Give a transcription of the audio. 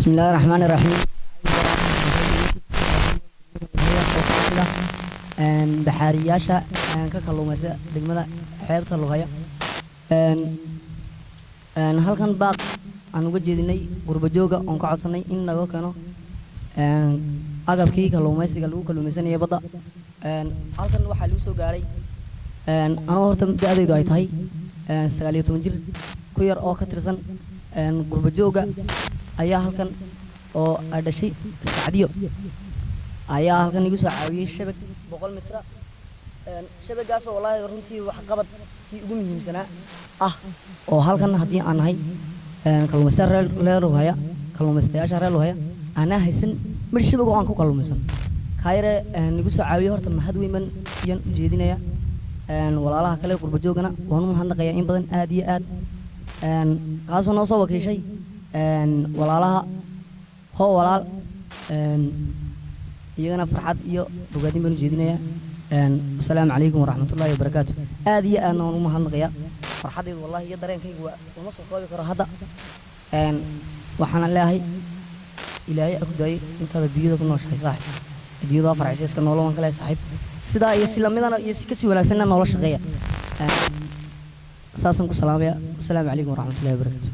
بسم الله الرحمن الرحيم. Baxaariyaasha ka kalluumaysa degmada xeebta Lughaya, halkan baaq aan uga jeedinay qurbajooga oon ka codsanay in naga keeno agabkii kalluumaysiga lagu kalluumaysanayay badda. Halkan waxaa lagu soo gaaray anoo horta da'daydu ay tahay 19 jir ku yar oo ka tirsan qurbajooga ayaa halkan oo ay dhashay Sacdiyo ayaa halkan igu soo caawiyey shabag 100 mitra. Shabagaasoo wallaahi runtii waxqabadkii ugu muhiimsanaa ah oo halkan haddii aan nahay kalluumaystayaal reer Lughaya, kalluumaystayaasha reer Lughaya aanaa haysan midh shabag oo aan ku kalluumaysan kaayare igu soo caawiyey. Horta mahad weyn baan iyaan u jeedinaya. Walaalaha kale qurbajoogana waan u mahadnaqayaa in badan, aad iyo aad, kaasoo noo soo wakiishay walaalaha hoo walaal. Iyagana farxad iyo bogaadin baan u jeedinayaa. Asalaamu calaykum waraxmatullaahi wabarakaatu. Aad iyo aadna waan u mahadnaqayaa. Farxaddaydu wallahi iyo dareenkaygu waa lama soo koobi karo hadda. Waxaana leeyahay Ilaahay a ku daayay intaad adduunyada ku nooshahay, saaxib. Adduunyada waa farxisay, iska noolo waan ka leeyahay, saaxiib. Sidaa iyo si lamidana iyo si kasii wanaagsanna noola shaqeeya. Saasaan ku salaamaya. Asalaamu calaykum waraxmatullahi wabarakaatu.